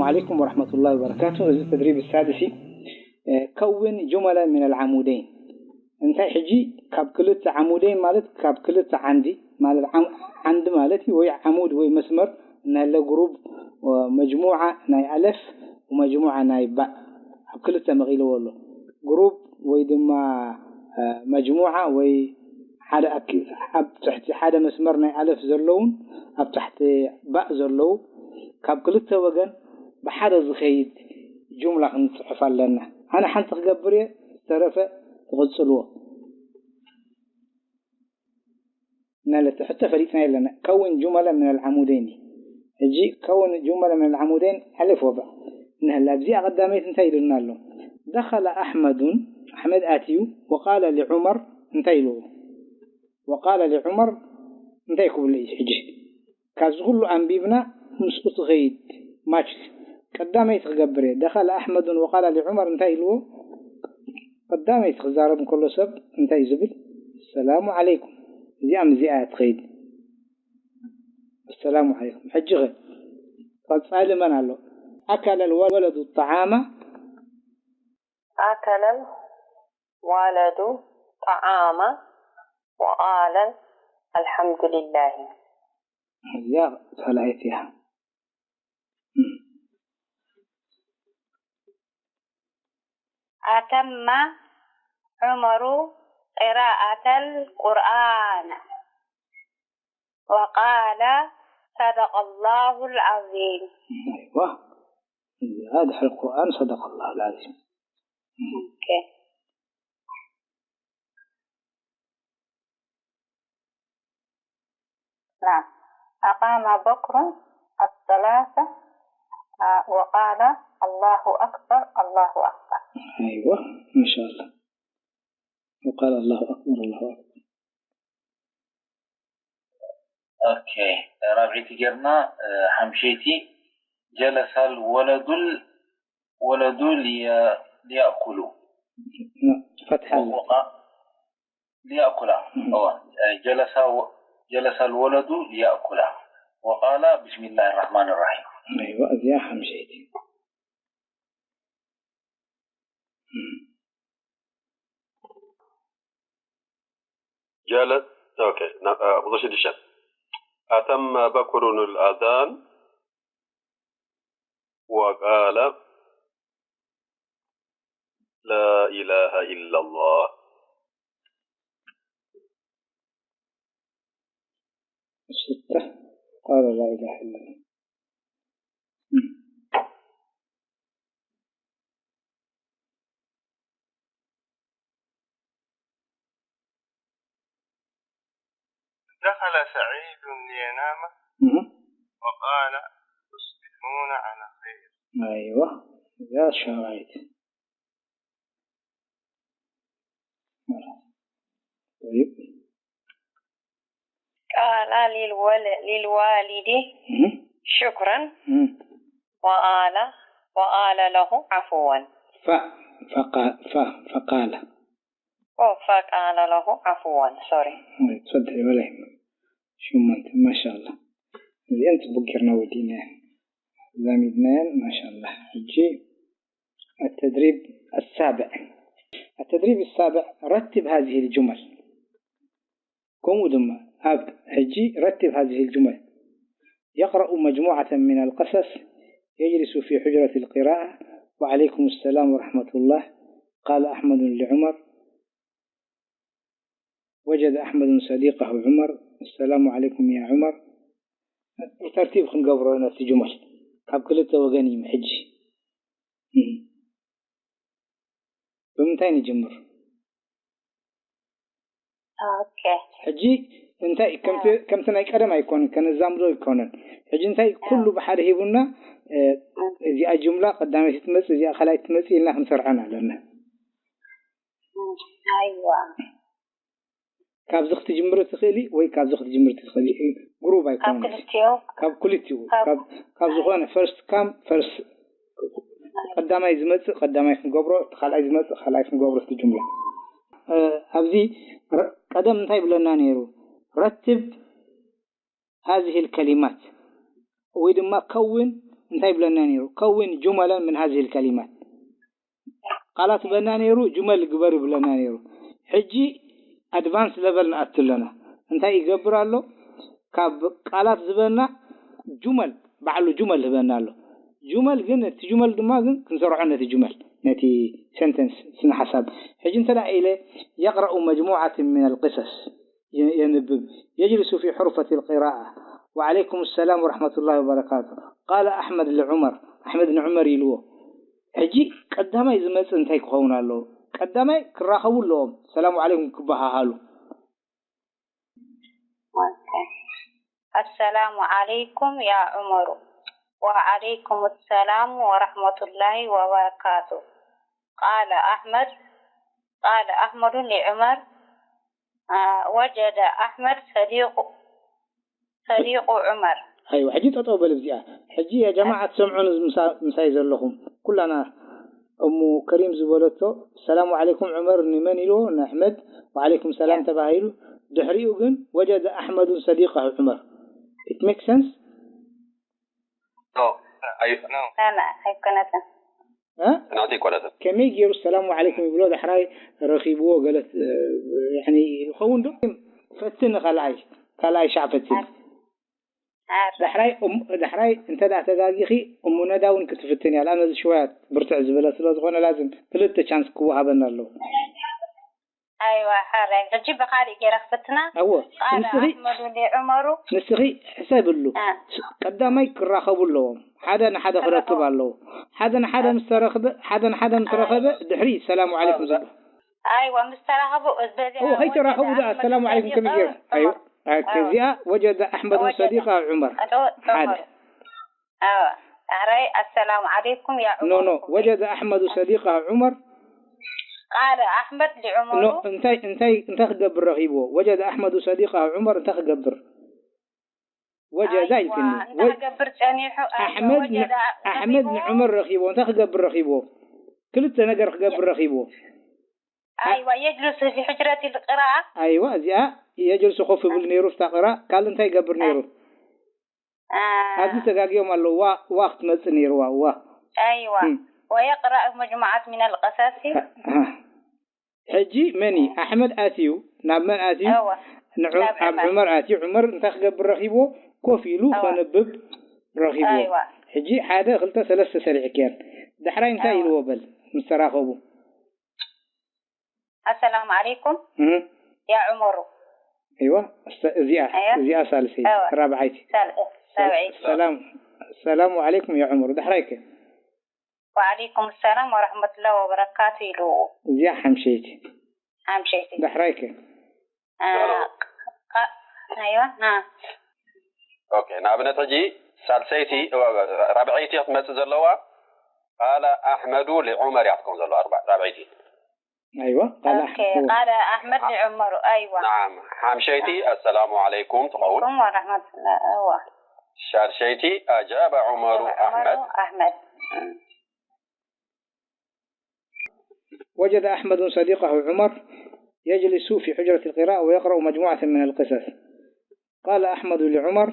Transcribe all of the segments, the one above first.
عليكم ورحمة الله وبركاته. እዚ ተድሪብ ሳድሲ፣ እ፣ ከውን ጁመለ ሚነል ዓሙደይን። እንታይ ሕጂ ካብ ክልተ ዓሙደይን ማለት ካብ ክልተ ዓንዲ ማለት ዓም-፣ ዓንዲ ማለት እዩ፣ ወይ ዓሙድ ወይ መስመር እናለ ግሩብ፣ እ፣ መጅሙዓ ናይ ኣለፍ ወመጅሙዓ ናይ ባእ ኣብ ክልተ መቒልዎ ኣሎ። ግሩብ ወይ ድማ፣ እ፣ መጅሙዓ ወይ ሓደ ኣክ-፣ ኣብ ትሕቲ ሓደ መስመር ናይ ኣለፍ ዘለውን ኣብ ታሕቲ ባእ ዘለዉ ካብ ክልተ ወገን ብሓደ ዝኸይድ ጁምላ ክንጽሕፍ ኣለና። ኣነ ሓንቲ ክገብር እየ፣ ዝተረፈ ትቕጽልዎ። ናለቲ ሕቶ ፈሊጥና ኣለና። ከውን ጁመለ ምን ኣልዓሙደይን። ሕጂ ከውን ጁመለ ምን ኣልዓሙደይን ኣለፍ ወባእ ንህላ። ኣብዚኣ ቀዳመይት እንታይ ኢሉና ኣሎ? ደኸለ ኣሕመዱን፣ ኣሕመድ ኣትዩ፣ ወቃለ ሊዑመር እንታይ ኢልዎ? ወቃለ ሊዑመር እንታይ ክብሎ እዩ ሕጂ? ካብዚ ኩሉ ኣንቢብና ምስኡ ትኸይድ ማች ቀዳመይቲ ክገብር እየ። ደኸለ ኣሕመዱን ወቃለ ሊዑመር እንታይ ኢልዎ? ቀዳመይቲ ክዛረብ እንከሎ ሰብ እንታይ እዩ ዝብል? ሰላሙ ዓለይኩም። እዚኣ ምስዚኣ እያ ትኸይድ። ኣሰላሙ ዓለይኩም። ሕጂ ኸ ቀጻሊ መን ኣሎ? ኣከለ ልወለዱ ጠዓማ። أكل الولد طعاما وقال الحمد لله. እዚኣ ካልኣይቲ እያ። أتم عمر قراءة القرآن وقال صدق الله العظيم. أيوة. هذا القرآن صدق الله العظيم. أوكي. نعم. أقام بكر الصلاة، آه، وقال: الله أكبر، الله أكبر. أيوة، ما شاء الله. وقال: الله أكبر، الله أكبر. أوكي. رابعتي قرنا، آه، حمشيتي. جلس الولد ال-، ولد لي-، ليأكلوا. فتح ال- وقا-، ليأكلا. مم. أوه. أي جلس و-، جلس الولد ليأكلا. وقال: بسم الله الرحمن الرحيم. أيوة، أزيا حمشيتي. مم. جلس، أوكي. نا-، آه، وضع شديشة. أتم بكر الأذان وقال: لا إله إلا الله. ستة. قال: لا إله إلا الله. مم. دخل سعيد لينام مم. وقال: تصبحون على خير. أيوة، يا شرايط. طيب. قال للول-، للوالد مم. شكرا مم. وقال، وقال له عفوا. ف-، فقا-، ف-، فقال. أو فقال له عفوا، سوري. تفضلي ولا يهمك. شو ما انت، ما شاء الله. زين تبقرنا ودينا. زامدنا، ما شاء الله. الجي التدريب السابع. التدريب السابع، رتب هذه الجمل. كم دم أب هجي، رتب هذه الجمل. يقرأ مجموعة من القصص، يجلس في حجرة القراءة: وعليكم السلام ورحمة الله، قال أحمد لعمر، وجد أحمد صديقه عمر، السلام عليكم يا عمر. ብተርቲብ ክንገብሮ ነቲ ጁመል ካብ ክልተ ወገን እዩ ሕጂ። እም። ብምንታይ ንጅምር? ኦኬ። ሕጂ እንታይ ከምቲ፣ ከምቲ ናይ ቀደም ኣይኮነን፣ ከነዛምዶ ኣይኮነን። ሕጂ እንታይ ኩሉ ብሓደ ሂቡና፣ እ፣ እዚኣ ጁምላ ቀዳመይቲ ትመጽእ፣ እዚኣ ካልኣይቲ ትመጽእ ኢልና ክንሰርዐን ኣለና። እም፣ ኣይዋ። ካብዚ ክትጅምሪ ትኽእሊ ወይ ካብዚ ክትጅምሪ ትኽእሊ። ግሩብ ካብ ኣይኮነን። ክልቲኡ። ካብ ክልቲኡ። ካብ ካብ፣ ካብ ዝኾነ ፈርስት ካም ፈርስት፣ ቀዳማይ ዝመጽእ ቀዳማይ ክንገብሮ፣ እቲ ካልኣይ ዝመጽእ ካልኣይ ክንገብሮ፣ እቲ ጁምላ። እ፣ ኣብዚ ረ-፣ ቀደም እንታይ ይብለና ነይሩ? ረትብ هذه الكلمات ወይ ድማ ከውን እንታይ ይብለና ነይሩ? ከውን ጁመለን ምን ሀዚህ ልከሊማት። ቃላት ይበና ነይሩ፣ ጁመል ግበር ይብለና ነይሩ። ሕጂ ኣድቫንስ ለቨል ንኣቱ ኣለና። እንታይ ይገብር ኣሎ? ካብ ቃላት ዝበና ጁመል፣ ባዕሉ ጁመል ህበና ኣሎ። ጁመል ግን፣ እቲ ጁመል ድማ ግን ክንሰርዖ ነቲ ጁመል፣ ነቲ ሰንተንስ ስነ ሓሳብ። ሕጂ እንተ ደኣ ኢለ የቕረኡ መጅሙዓት ሚነል ቅሰስ የ-፣ የንብብ። የጅልሱ ፊ ሑርፈት ልቂራኣ። ወዓለይኩም ሰላም ወረሕመቱላሂ ወበረካቱ። ቃለ ኣሕመድ ልዑመር፣ ኣሕመድ ንዑመር ኢልዎ። ሕጂ ቀዳማይ ዝመጽእ እንታይ ክኸውን ኣለዎ? ቀዳማይ ክራኸቡ ኣለዎም፣ ሰላሙ ዓለይኩም ክበሃሃሉ። السلام عليكم يا عمر. وعليكم السلام ورحمة الله وبركاته. قال أحمد، قال أحمد لعمر، آه، وجد أحمد صديق صديق عمر. ኣይዋ፣ ሕጂ ጠጠው በል ኣብዚኣ። ሕጂ ያ ጀማዓ ትሰምዑን ምሳ-፣ ምሳይ ዘለኹም ኩላና እሙ ከሪም ዝበለቶ ሰላሙ ዓለይኩም ዑመር ንመን ኢልዎ? ንኣሕመድ። ወዓለይኩም ሰላም ተባሂሉ። ድሕሪኡ ግን ወጀደ ኣሕመዱን ሰዲቀሁ ዑመር። It makes sense? No, I, no. لا لا ኣይኮነትን። እ? ናተይ ኣይኮነትን። ከመይ ገይሩ ሰላሙ ዓለይኩም ይብሎ ዳሕራይ ረኺብዎ ገለ እ፣ ያኒ ይኸውን ዶ? ፈትን ካልኣይ ካልኣይ ሻዕ ፈትን። ኣረ ዳሕራይ እም- ዳሕራይ እንተ ደኣ ተጋጊኺ እሙ ነዳ እውን ክትፍትን እያ። ለኣነ እዚ ሽወያ ብርትዕ ዝበለ ስለ ዝኾነ ላዝም ክልተ ቻንስ ክወሃበና ኣለዎ። ኣይዋ ሓራይ ሕጂ ብኻሊእ ገይረ ክፍትና። እወ ቃለ ንስኺ ኣሕመዱ ሊዑመሩ ንስኺ ሕሰብሉ። አ፣ ቀዳማይ ክራኸቡ ኣለዎም። ሓደ ንሓደ ክረክብ ኣለዎ። ሓደ ንሓደ ምስ ተረኽበ ሓደ ንሓደ ምስ ረኸበ ድሕሪ ሰላሙ ዓለይኩም ዝብል። ኣይዋ ምስ ተራኸቡ በዚኣ እወ ከይተራኸቡ ወጀደ ደኣ ኣሕመዱ ሰላሙ ዓለይኩም ከመይ ገይሩ? ሰዲቀ ኣይዋ ዑመር። ኦኬ፣ እዚኣ ወጀደ ኣሕመድ ወጀደ ሰዲቃ ዑመር ኣቶ ሓደ ዑመር። ኣዎ። ዳሕራይ ኣሰላሙ ዓለይኩም ያ ኖ ኖ ዑመር። ወጀደ ኣሕመዱ ሰዲቃ ዑመር ቃለ ኣሕመድ ሊዑመሩ ኖ እንታይ እንታይ እንታይ ክገብር ረኺብዎ? ወጀደ ኣሕመዱ ሰዲቃ ዑመር እንታይ ክገብር? ወጀዳ ኣይዋ፣ ኢልክኒ። እንታይ ክገብር ጸኒሑ? ኣይዋ፣ ኣሕመድ ን- ወጀዳ ኣሕመድ ረኺብዎ። ንዑመር ረኺብዎ እንታይ ክገብር ረኺብዎ? ክልተ ነገር ክገብር ረኺብዎ። ኣይዋ የጅልሱ ፊ ሕጅረት ልቅራኣ ኣይዋ እዚኣ የጅልሱ ኮፍ ይብል ነይሩ። ፍታ ቅራ ካልእ እንታይ ይገብር ነይሩ? አ፣ ኣብዚ ተጋጊዮም ኣለዉ። ዋ ዋ ክትመጽእ ነይርዋ ዋ ኣይዋ እም። ወየቅራእ መጅሙዓት ሚነል ቀሰሲ አ፣ ሕጂ መን እዩ? ኣሕመድ ኣትዩ። ናብ መን ኣትዩ? እወ ንዑ- ናብ ኣብ ዑመር። ዑመር ኣትዩ። ዑመር እንታይ ክገብር ረኺብዎ? ኮፍ ኢሉ እወ። ከንብብ ረኺብዎ። ኣይዋ ሕጂ ሓደ ክልተ ሰለስተ ሰሪዕክያን። ዳሕራይ እንታይ እወ። ኢልዎ? በል ምስ ተራኸቡ ኣሰላሙ ዓለይኩም እህ፣ ያ ዑመሩ። እይዋ እሰ- እዚኣ እያ። እዚኣ ሳልሰይቲ እወ። ራብዓይቲ ሳል- ሳብዐይቲ ሰላም ሰላሙ ዓለይኩም ያ ዑመር። ዳሕራይከ ወዓለይኩም ሰላም ወረሕመቱላሂ ወበረካቱ ኢልዎ። እዚኣ ሓምሸይቲ ሓምሸይቲ ዳሕራይከ አ፣ ቃ- ኣይዋ አ፣ ኦኬ፣ ንኣብነት ሕጂ ሳልሰይቲ ራብዐይቲ ክትመፅእ ዘለዋ ቃለ ኣሕመዱ ሊዑመር እያ ክትከውን ዘለዋ። ኣርባ- ራብዐይቲ ኣይዋ ቃል ኦኬ ቃለ ኣሕመድ ሊዑመሩ። ኣይዋ ናዓም። ሓምሸይቲ ኣሰላሙ ዓለይኩም ትኸውን። ኩም ወረሕመቱላሂ። እዋ ሻድሸይቲ ኣጃበ ዑመሩ ኣሕመድ። ኣሕመድ وجد أحمد صديقه عمر يجلس في حجرة القراءة ويقرأ مجموعة من القصص. قال أحمد لعمر: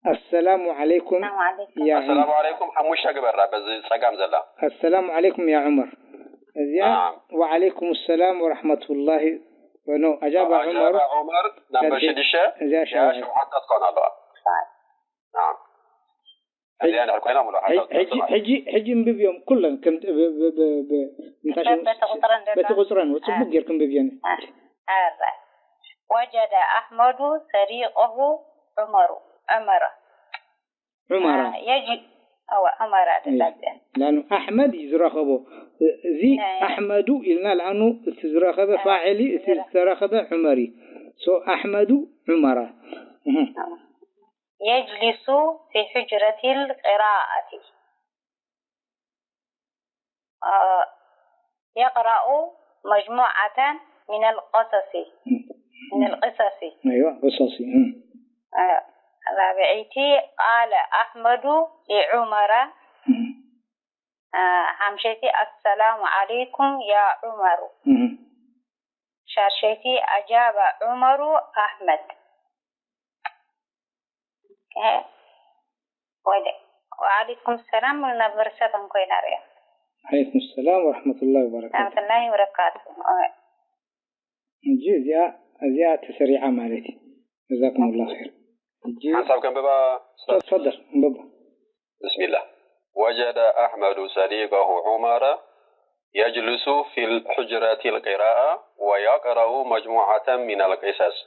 السلام عليكم ሰላም ዓለይኩም يا ኣሰላሙ عمر. ዓለይኩም ሓሙሽተ ግበራ በዚ ፀጋም ዘላ። السلام عليكم يا عمر. እዚኣ نعم. وعليكم السلام ورحمة الله. ኖ ኣጃባ ዑመር ኣጃባ ዑመር ነምበር እዚኣ ሽዱሽተ እዚኣ እዚኣ ሸውዓይ ሸውዓተ ክትኮን ኣለዋ። ናዓም። እዚኣ እንድሕር ኮይና ሙሉእ ሓሳብ ሕጂ ሕጂ ሕጂ እንብብዮም ኩለን ከም ብ- ብ- ብ- ብ- እንታይ ሽሙ? በቲ ቁፅረን ዘሎ በቲ ቁፅረን ጽቡቅ ጌርክ እንብብየን። ኣረ ወጀደ ኣሕመዱ ሰዲቀሁ ዑመሩ ዑመራ ዑመራ የጂ እዋ ዑመራ ደላዚያ ላኑ ኣሕመድ እዩ ዝረኸቦ። እዚ ናይ- ኣሕመዱ ኢልና ላኑ እቲ ዝረኸበ ፋዕል እዩ፣ እቲ ዝተረኸበ ዑመር እዩ። ሶ ኣሕመዱ ዑመራ እህ። የጅሊሱ ፊ ሕጅረት ልቅራኣቲ የቅራኡ መጅሙዓተን ሚነል ቀሰሲ ሚነል ቅሰሲ ኣይዋ ቅሰሲ እህ። ራብዐይቲ ቃለ ኣሕመዱ ሊዑመረ ሓምሸይቲ ኣሰላሙ ዓለይኩም ያ ዑመሩ እህ። ሻድሸይቲ ኣጃበ ዑመሩ ኣሕመድ ወደ وعليكم السلام. ونبر سبن كويناريا. عليكم السلام ورحمة الله وبركاته. ورحمة الله وبركاته. እጂ እዚኣ እዚኣ ተሰሪዓ ማለት እዩ። ጀዛኩም ላ ር። እጂ ሓሳብ ከንብባ። ተፈደል እንብባ። بسم الله. وجد أحمد صديقه عمر يجلس في الحجرة القراءة ويقرأ مجموعة من القصص.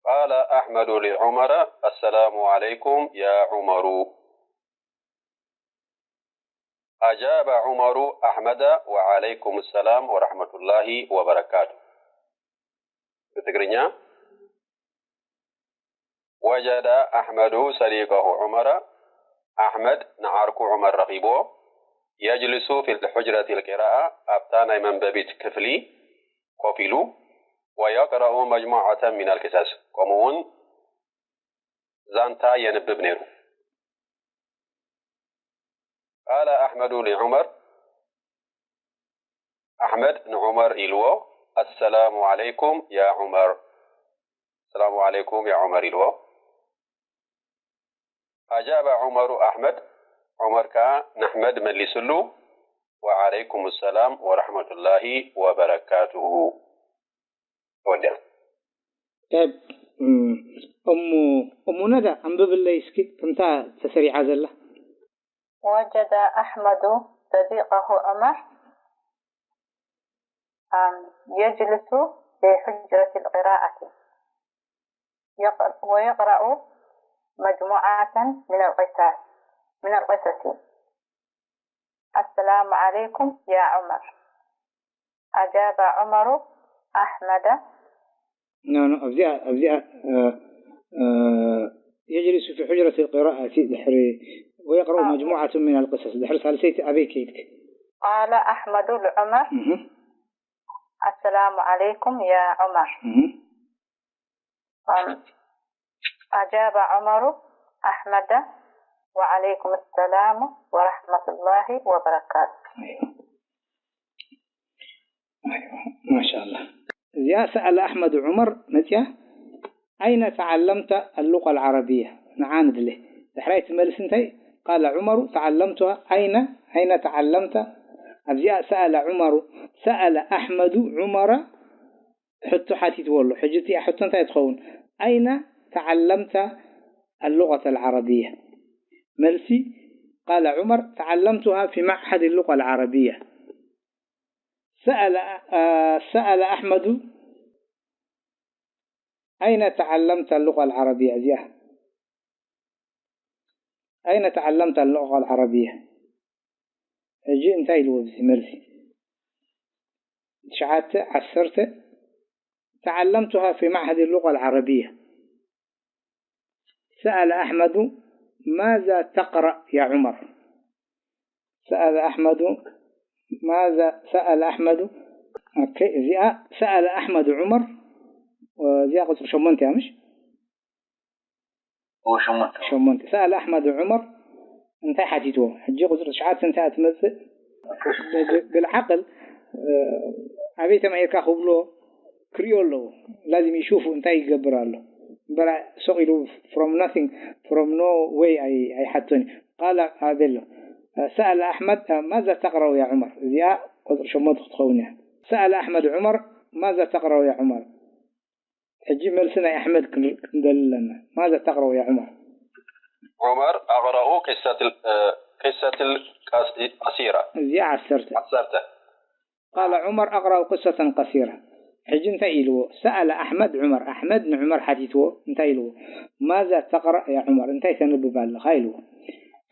قال أحمد لعمر: السلام عليكم يا عمر. أجاب عمر أحمد: وعليكم السلام ورحمة الله وبركاته. ብትግርኛ: وجد أحمد صديقه عمر. ኣሕመድ ንዓርኩ ዑመር ረኺብዎ። يجلس في الحجرة القراءة، ኣብታ ናይ መንበቢት ክፍሊ ኮፍ ኢሉ። ويقرأ مجموعة من القصص، ከምኡ እውን ዛንታ የንብብ ነይሩ። قال أحمد لعمر، ኣሕመድ ንዑመር ኢልዎ: السلام عليكم يا عمر. السلام عليكم يا عمر ኢልዎ። أجاب عمر أحمد، ዑመር ከኣ ንኣሕመድ መሊስሉ: وعليكم السلام ورحمة الله وبركاته. ተወዲኣ። طيب، እም፣ እሙ እሙ ነዳ ኣንብብለይ እስኪ፣ ከምታ ተሰሪዓ ዘላ። وجد أحمد صديقه عمر، آم، يجلس في حجرة القراءة يقر-، ويقرأ مجموعة من القصص، من القصص. السلام عليكم يا عمر. أجاب عمر أحمد. ኖ ኖ ኣብዚኣ ኣብዚኣ እ፣ እ፣ يجلس في حجرة القراءة ድሕሪ ويقرأ آه. مجموعة من القصص ድሕሪ ሳልሰይቲ ኣበይ ከይድክ? قال أحمد لعمر: እህ፣ السلام عليكم يا عمر. እህ። أم، أجاب عمر أحمد: وعليكم السلام ورحمة الله وبركاته. أيوة. أيوة. ما شاء الله. እዚኣ سأل أحمد عمر መፅያ أين تعلمت اللغة العربية؟ ንዓ ንድለ ዳሕራይ እቲ መልሲ እንታይ? قال عمر تعلمتها أين أين تعلمت؟ ኣብዚኣ سأل عمر سأل أحمد عمر ሕቶ ሓቲትዎ ኣሎ። ሕጂ እቲኣ ሕቶ እንታይ ትኸውን? أين تعلمت اللغة العربية؟ መልሲ قال عمر تعلمتها في معهد اللغة العربية. سأل آه، سأل أحمد أين تعلمت اللغة العربية؟ እዚኣ أين تعلمت اللغة العربية؟ ሕጂ እንታይ ኢልዎ ኣብዚ መልሲ? ትሽዓተ ዓሰርተ تعلمتها في معهد اللغة العربية. سأل أحمد ماذا تقرأ يا عمر؟ سأل أحمد ماذا سأل أحمد؟ ኦኬ እዚኣ سأل أحمد عمر እዚኣ ቁፅሪ ሸሞንተ እያ ምሽ? ሸሞንተ ሸሞንተ سأل أحمد عمر እንታይ ሓቲትዎ? ሕጂ ቁፅሪ ትሽዓተ እንታይ እያ ትመፅእ? بالعقل ኣበይ ተማሂርካ ክብሎ ክሪኦ ኣለዎ። ላዚም ይሹፉ እንታይ ይገብር ኣሎ እምበራ ሶቕ ኢሉ from nothing from no way ኣይሓቶን እዩ። قال ኣበሎ سأل أحمد ماذا تقرأ يا عمر؟ እዚኣ ቁፅሪ ሸሞንተ ክትኸውን እያ። سأل أحمد عمر ماذا تقرأ يا عمر؟ ሕጂ መልሲ ናይ ኣሕመድ ክንደሊ ኣለና። ماذا تقرأ يا عمر؟ عمر أقرأ قصة قصة قصيرة. እዚኣ ዓሰርተ ዓሰርተ قال عمر أقرأ قصة قصيرة። ሕጂ እንታይ ኢልዎ? سأل أحمد عمر ኣሕመድ ንዑመር ሓቲትዎ እንታይ ኢልዎ? ماذا تقرأ يا عمر؟ እንታይ ተንብብ ኣለኻ ኢልዎ።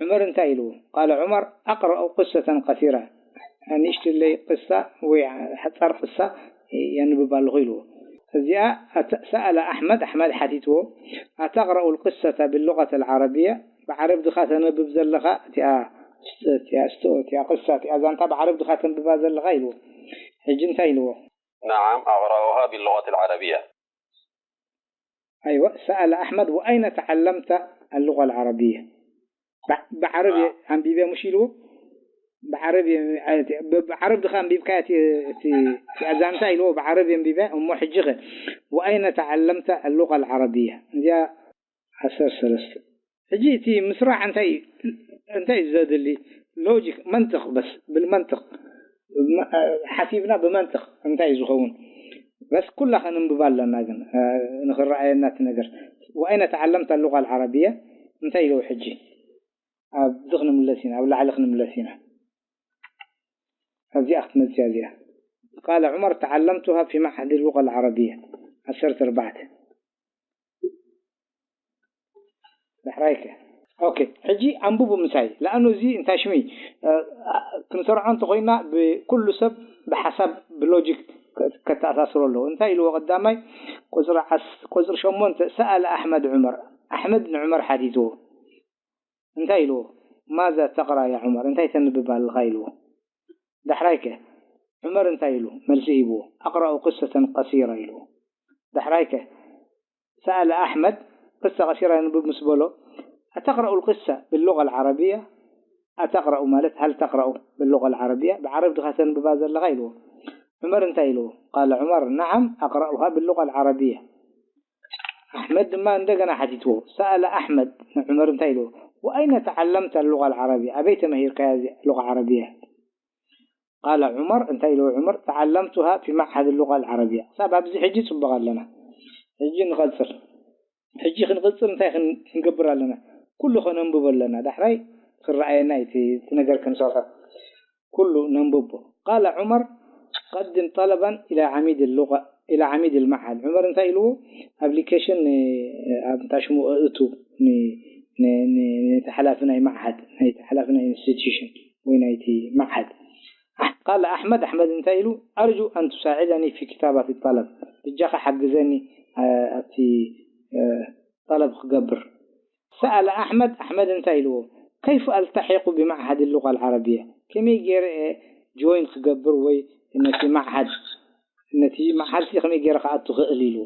ዑመር እንታይ ኢልዎ? قال عمر أقرأ قصة قصيرة ንእሽትለይ ቅሳ ወይ ሓፃር ቅሳ የንብብ ኣለኹ ኢልዎ። እዚኣ سأل أحمد ኣሕመድ ሓቲትዎ أتقرأ القصة باللغة العربية؟ ብዓረብ ድኻ ተንብብ ዘለኻ እቲኣ እቲኣ ስቶ እቲኣ ቅሳ እቲኣ ዛንታ ብዓረብ ድኻ ተንብባ ዘለኻ ኢልዎ። ሕጂ እንታይ ኢልዎ? نعم أقرأها باللغة العربية። أيوة سأل أحمد وأين تعلمت اللغة العربية؟ ብዓረብ ኣንቢበ ሙሽ ኢልዎ። ብዓረብ ብዓረብ ድኻ ኣንቢብካ እቲ ዛንታ ኢልዎ ብዓረብ ኣንቢበ እሞ ሕጂ ኸ وأين تعلمت اللغة العربية እዚኣ ዓሰርተ ሰለስተ ሕጂ እቲ ምስራዕ እንታይ እንታይ እዩ ዘድሊ? ሎጂክ፣ መንጥቕ፣ በስ ብልመንጥቕ፣ ሓሲብና ብመንጥቕ እንታይ እዩ ዝኸውን? በስ ኩላ ከነንብባ ኣለና ግን ንኽረኣየና እቲ ነገር። ወኣይነ ተዓለምታ ሉቃ ኣልዓረብያ እንታይ ኢለዉ? ሕጂ ኣብዚ ክንምለስ ኢና፣ ኣብ ላዕሊ ክንምለስ ኢና። ኣብዚኣ ክትመፅያ እዚኣ ቃለ ዑመር ተዓለምቱሃ ፊ መዓህድ ሉቃ ኣልዓረብያ። ዓሰርተ ኣርባዕተ። ዳሕራይከ? ኦኬ፣ ሕጂ ኣንብቡ ምሳይ። ለኣኑ እዚ እንታይ ሽሚ ክንሰርዖ እንተኮይና ብኩሉ ሰብ ብሓሳብ ብሎጂክ ከተኣሳስሮ ኣለዎ። እንታይ ኢልዎ? ቀዳማይ ቁፅሪ ዓስ- ቁፅሪ ሸሞንተ ሰኣለ ኣሕመድ ዑመር፣ ኣሕመድ ንዑመር ሓቲትዎ። እንታይ ኢልዎ? ማዛ ተቕራ ያ ዑመር፣ እንታይ ተንብብ ኣለኻ ኢልዎ። ዳሕራይከ ዑመር እንታይ ኢሉ መልሲ ሂብዎ? ኣቕራኡ ቅሰተን ቀሲራ ኢልዎ። ዳሕራይከ ሰኣለ ኣሕመድ ቅሰ ቀሲራ የንብብ ምስ በሎ ኣተቕረኡ ልቅሰ ብሉቀ ልዓረብያ? ኣተቕረኡ ማለት ሃል ተቕረኡ ብሉቀ ልዓረብያ፣ ብዓረብ ድኻ ተንብባ ዘለኻ ኢልዎ። ዑመር እንታይ ኢልዎ? ቃለ ዑመር ነዓም ኣቕረኡሃ ብሉቀ ልዓረብያ። ኣሕመድ ድማ እንደገና ሓቲትዎ። ሰኣለ ኣሕመድ ንዑመር እንታይ ኢልዎ? ወኣይነ ተዓለምተ ሉቃ ልዓረብያ? ኣበይ ተመሂርካያ እዚኣ ሉቃ ዓረብያ? ቃለ ዑመር እንታይ ኢልዎ? ዑመር ተዓለምቱሃ ፊ መዓሃድ ሉቃ ልዓረብያ። ክሳብ ኣብዚ ሕጂ ፅቡቕ ኣለና። ሕጂ ንቐፅል። ሕጂ ክንቕፅል እንታይ ክን- ክንገብር ኣለና? ኩሉ ከነንብቦ ኣለና። ዳሕራይ ክረኣየና እዩ እቲ እቲ ነገር ክንሰርሖ። ኩሉ ነንብቦ። ቃለ ዑመር ቀድም ጠለበን ኢላ ዓሚድ ሉቃ ኢላ ዓሚድ ልመዓሃድ። ዑመር እንታይ ኢልዎ? ኣፕሊኬሽን ን- ኣብ እንታይ ሽሙ እእቱ ን- ን- ን- ነቲ ሓላፊ ናይ መዓሃድ፣ ናይቲ ሓላፊ ናይ ኢንስቲትዩሽን ወይ ናይቲ መዓሃድ። ቃለ ኣሕመድ ኣሕመድ እንታይ ኢሉ? ኣርጁ ኣን ቱሳዒደኒ ፊ ክታባት ጠለብ፣ ብጃኻ ሓግዘኒ ኣብቲ ጠለብ ክገብር። ሰኣለ ኣሕመድ ኣሕመድ እንታይ ኢልዎ? ከይፍ ኣልተሒቁ ብመዓሃድ ሉቃ ልዓረብያ? ከመይ ገይረ እየ ጆይን ክገብር ወይ ነቲ መዓሃድ ነቲ መዓሃድ ከመይ ገይረ ክኣቱ ክእል ኢልዎ።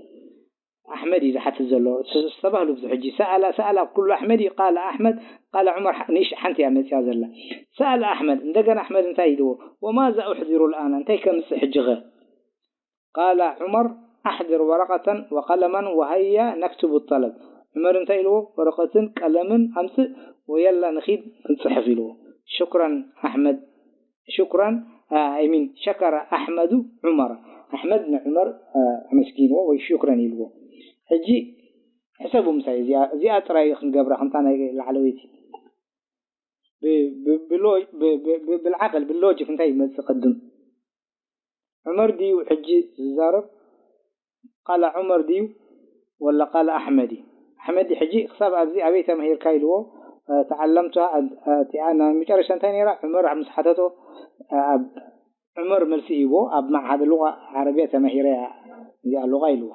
ኣሕመድ እዩ ዝሓትት ዘሎ። ዝተባህሉ ብዙሕ ሕጂ ሰኣላ ሰኣላ ኩሉ ኣሕመድ እዩ። ቃለ ኣሕመድ ቃለ ዑመር ንእሽ ሓንቲ እያ መፅያ ዘላ። ሰኣለ ኣሕመድ እንደገና ኣሕመድ እንታይ ኢልዎ? ወማዛ ኡሕዚሩ ልኣና እንታይ ከምፅእ ሕጂ ኸ? ቃለ ዑመር ኣሕድር ወረቀተን ወቀለመን ወሃያ ነክትቡ ጠለብ። ዑመር እንታይ ኢልዎ? ወረቀትን ቀለምን ኣምፅእ ወየላ ንኺድ ክንፅሕፍ ኢልዎ። ሽኩራን ኣሕመድ ሽኩራን ኣይሚን ሸከረ ኣሕመዱ ዑመር። ኣሕመድ ንዑመር ኣመስጊንዎ ወይ ሽኩረን ኢልዎ። ሕጂ ሕሰቡ ምሳይ እዚኣ እዚኣ ጥራይ ክንገብራ ከምታ ናይ ላዕለወይቲ ብልዓቅል ብሎጂክ እንታይ ይመፅእ ቅድም ዑመር ድዩ ሕጂ ዝዛረብ ቃለ ዑመር ድዩ ወላ ቃለ ኣሕመድ እዩ? ኣሕመድ ሕጂ ክሳብ ኣብዚ ኣበይ ተማሂርካ ኢልዎ ተዓለምቱሃ እቲኣ ናይ መጨረሻ እንታይ ነይራ ዑመር ምስ ሓተቶ ኣብ ዑመር መልሲ ሂቦ ኣብ መዓሃድ ሉቃ ዓረብያ ተማሂረ እያ እዚኣ ሉቃ ኢልዎ።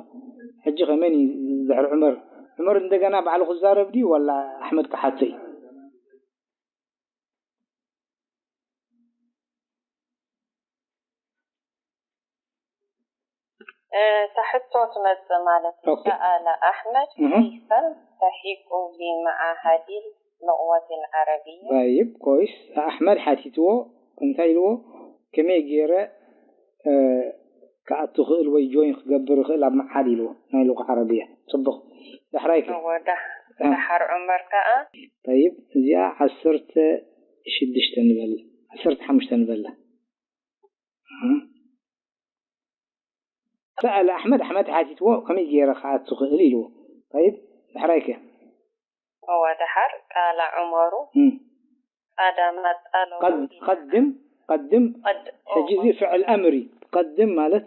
ሕጂ ከመን እዩ ድሕሪ ዑመር ዑመር እንደገና ባዕሉ ክዛረብ ድዩ ወላ ኣሕመድ ክሓቶ እዩ? እታ ሕቶ ትመጽእ ማለት እዩ። ሰኣለ ኣሕመድ ከይፈ ተሒቁ ቢመዓሃዲል ልቕወቲል ዓረብያ። طيب كويس ኣሕመድ ሓቲትዎ እንታይ ኢልዎ ከመይ ገይረ ክኣቱ ክእል ወይ ጆይን ክገብር ይኽእል ኣብ መዓድ ኢልዎ ናይ ልቑ ዓረብያ ጽቡቕ ዳሕራይ ከ ደሓር ዑመር ከኣ طيب እዚኣ ዓሰርተ ሽዱሽተ ንበል ዓሰርተ ሓሙሽተ ንበላ ሰኣለ ኣሕመድ ኣሕመድ ሓቲትዎ ከመይ ገይረ ክኣቱ ክእል ኢልዎ طيب ዳሕራይ ከ ودحر قال عمر قدم طلب قدم قدم ሕጂ እዚ ፍዕል ኣምር እዩ ቀድም ማለት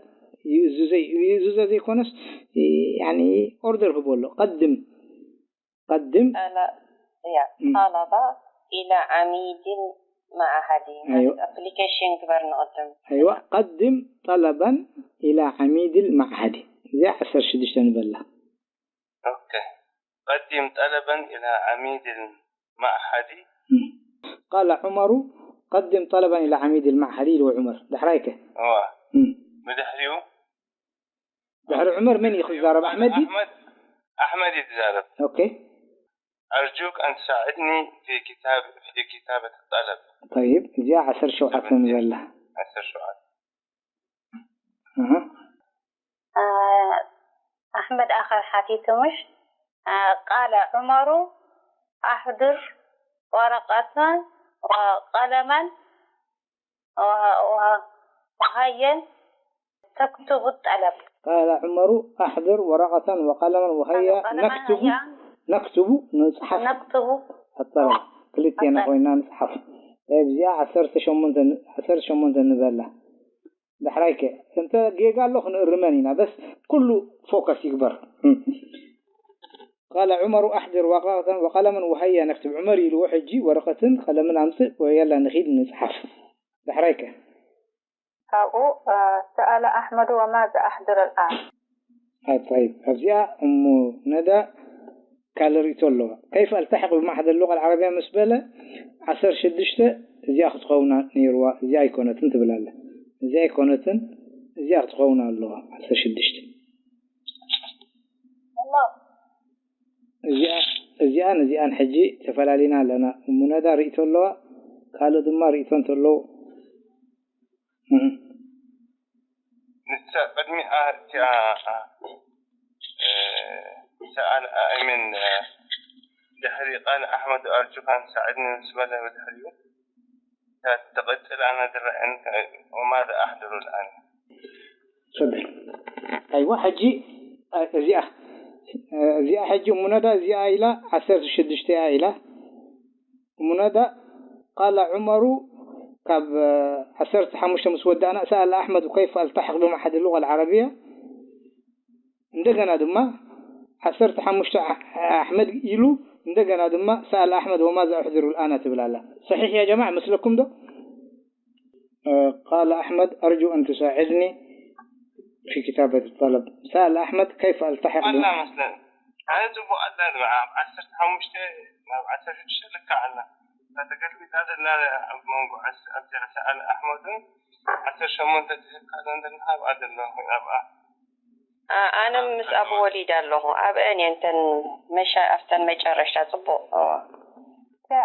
ይእዝዘ ይእዝዘ ዘይኮነስ ያኒ ኦርደር ህቦ ኣሎ ቀድም ቀድም طلب إلى عميد المعهد ማለት ኣፕሊኬሽን ግበር ንቕድም ኣይዋ ቀድም ጠለበን ኢላ ዓሚድ ልመዓሃዲ እዚኣ ዓሰርተ ሽዱሽተ ንበላ قدم طلبا إلى عميد المعهد قال عمر قدم طلبا إلى عميد المعهد ኢልዎ ዑመር ዳሕራይከ እዋ ብድሕሪኡ ድሕሪ ዑመር መን እዩ ክዛረብ ኣሕመድ እዩ ኣሕመድ ኣሕመድ እዩ ዝዛረብ اوكي أرجوك أن تساعدني في كتاب في كتابة الطلب طيب እዚኣ ዓሰርተ ሸውዓተ ንበላ عشر شعر أها ኣሕመድ ኣኸ ሓቲቱ ምሽ ቃለ ዑመሩ أحضر ورقة وقلما وه- وه- وهيا تكتب الطلب. قال عمر: أحضر ورقة وقلما وهيا قلما نكتب، هيا نكتب، نصحف نكتب الطلب. ክልቴና ኮይና ንጽሓፍ። እዚኣ ዓሰርተ ሸሞንተ ዓሰርተ ሸሞንተ ንበላ። ዳሕራይከ እንተ ጌጋ ኣሎ ክንእርመን ኢና፣ በስ ኩሉ ፎከስ ይግበር። قال عمر: أحضر ورقة وقلما وهيا نكتب. ዑመር ኢልዎ ሕጂ ወረቐትን ቀለምን ኣምጽእ ወየላ ንኺድ ንጽሓፍ። ዳሕራይከ ካብኡ سأل أحمد وماذا أحضر الآن؟ طيب ኣብዚኣ እሙ ነዳ ካልእ ርእቶ ኣለዋ። كيف ألتحق بمعهد اللغة العربية ምስ በለ ዓሰርተ ሽዱሽተ እዚኣ ክትኸውን ነይርዋ፣ እዚኣ ኣይኮነትን ትብል ኣላ። እዚኣ ኣይኮነትን፣ እዚኣ ክትኸውን ኣለዋ። ዓሰርተ ሽዱሽተ እዚኣ እዚኣን እዚኣን ሕጂ ተፈላሊና ኣለና። እሙ ነዳ ርእቶ ኣለዋ፣ ካልእ ድማ ርእቶ እንተለዉ ንሳ ቅድሚኣ እቲኣ ሰኣል ኣእምን ድሕሪ ቃል ኣሕመድ ኣርጁካን ሳዕድኒ ምስ በለ ብድሕሪኡ እታ ትቕጽል ኣነ ዝረአን ወማዛ ኣሕድሩ ልኣን صبر ኣይዋ ሕጂ እዚኣ እዚኣ ሕጂ እሙ ነዳ እዚኣ ኢላ ዓሰርተ ሽዱሽተ እያ ኢላ እሙ ነዳ قال عمر ካብ ዓሰርተ ሓሙሽተ ምስ ወዳእና سأل أحمد كيف ألتحق بمعهد اللغة العربية እንደገና ድማ ዓሰርተ ሓሙሽተ ኣሕመድ ኢሉ እንደገና ድማ سأل أحمد وماذا أحضر الآن ትብል ኣላ صحيح يا جماعة መስለኩም ዶ قال أحمد أرجو أن تساعدني في كتابة الطلب سأل أحمد كيف ألتحق ኣላ መስለን ኣነ ጽቡቕ ኣላ ኣብ ዓሰርተ ሓሙሽተ ናብ ዓሰርተ ሽዱሽተ ልካ ኣላ እታ ተገልቢጣ ዘላ ኣብ መንጎ ኣብዚኣ ሰኣል ኣሕመድን ዓሰርተ ሸሞንተ ትህካ ዘንዘልካ ኣብኣ ዘሎ ኣብኣ ኣነ ምስ ኣቡ ወሊድ ኣለኹ ኣብአን እየን ተን መሻ ኣብተን መጨረሽታ ጽቡቕ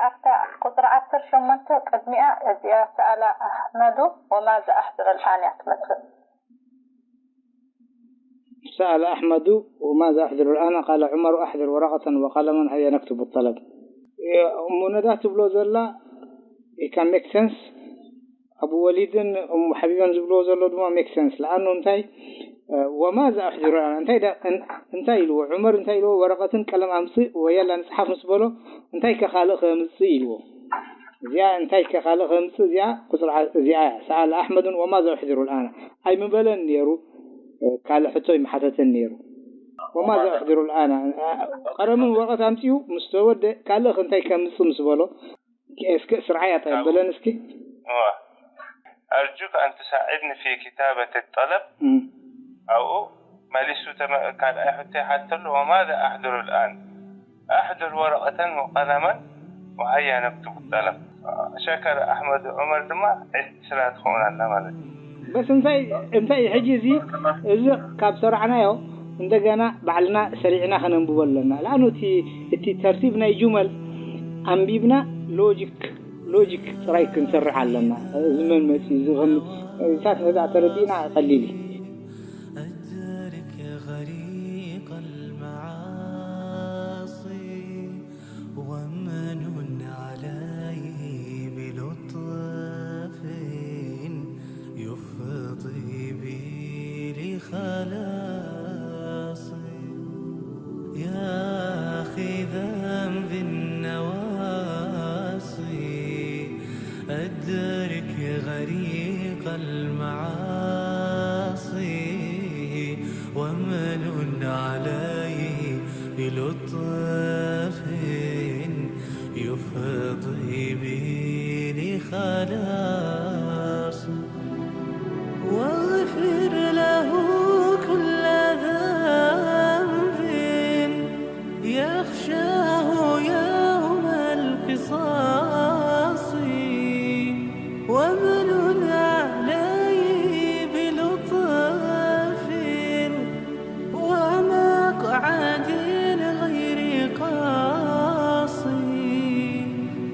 ኣብታ ቁፅሪ ዓሰርተ ሸሞንተ ቅድሚኣ እዚኣ ሰኣላ ኣሕመዱ ወማዛ ኣሕድር ኣልኣን እያ ትመስል سأل أحمد وماذا أحضر الآن؟ قال عمر أحضر ورقة وقلما هيا نكتب الطلب. እሞ ነዳ ትብሎ ዘላ it can make sense ኣቡ ወሊድን እሙ ሓቢባን ዝብልዎ ዘሎ ድማ make sense ለኣኑ እንታይ وماذا أحضر الآن እንታይ እንታይ ኢልዎ ዑመር እንታይ ኢልዎ ወረቐትን ቀለም ኣምፅእ ወየላ ንፅሓፍ ምስ በሎ እንታይ ከ ካልእ ከምፅእ ኢልዎ እዚኣ እንታይ ከ ካልእ ከምፅእ እዚኣ ቁፅሪ እዚኣ እያ سأل أحمد وماذا أحضر الآن ኣይምበለን ነይሩ ካልእ ሕቶ ይመሓተተን ነይሩ وماذا أحضر الآن ቀረምን ወረቐት ኣምፅኡ ምስ ተወደ ካልእ እንታይ ከምፅእ ምስ በሎ እስኪ ስርዓይ ኣጠበለን እስኪ أرجوك أن تساعدني في كتابة الطلب ኣብኡ መሊሱ ካልኣይ ሕቶ ይሓተሉ وماذا أحضر الآن أحضر ورقة وقلما وهيا نكتب الطلب شكر أحمد عمر ድማ ዕድ ስራ ትኸውን ኣላ ማለት እዩ በስ እንታይ እንታይ ሕጂ እዚ እዚ ካብ ሰራዕናዮ እንደገና ባዕልና ሰሪዕና ከነንብቦ ኣለና ለኣኑ እቲ እቲ ተርቲብ ናይ ጁመል ኣንቢብና ሎጂክ ሎጂክ ጥራይ ክንሰርሕ ኣለና እዚ መን መፂ እዚ ከም እሳት ነዛ ተረዲእና ቀሊል እዩ أدرك غريق المعاصي ومن عليه بلطف يفضي بي لخلاص يا أخي ذنبي النواصي أدرك غريق المعاصي ومن عليه بلطف يفضي بي لخلاص واغفر له كل ذنب يخشاه يوم القصاص ومن عليه بلطف ومقعد غير قاص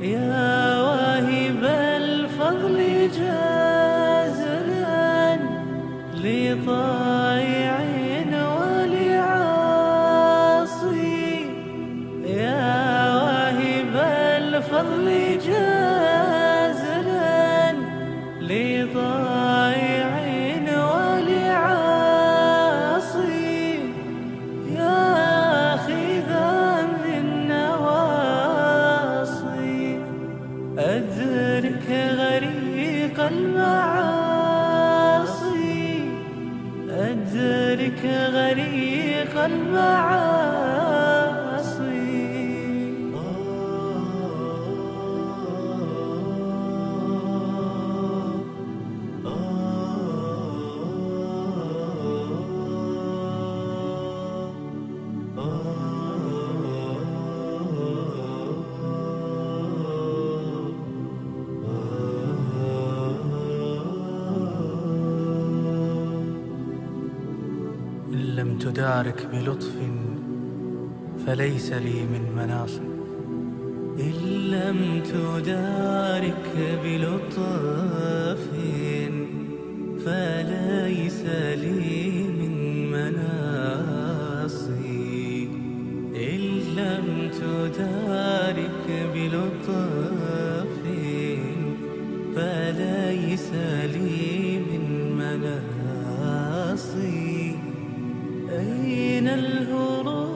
يا واهب الفضل جازلا لطائع ولعاصي يا واهب المعاصي. إن لم تدارك بلطف فليس لي من مناص. إن لم تدارك بلطف فليس لي من مناص. إن لم تدارك بلطف فليس لي من مناص. أين الهروب؟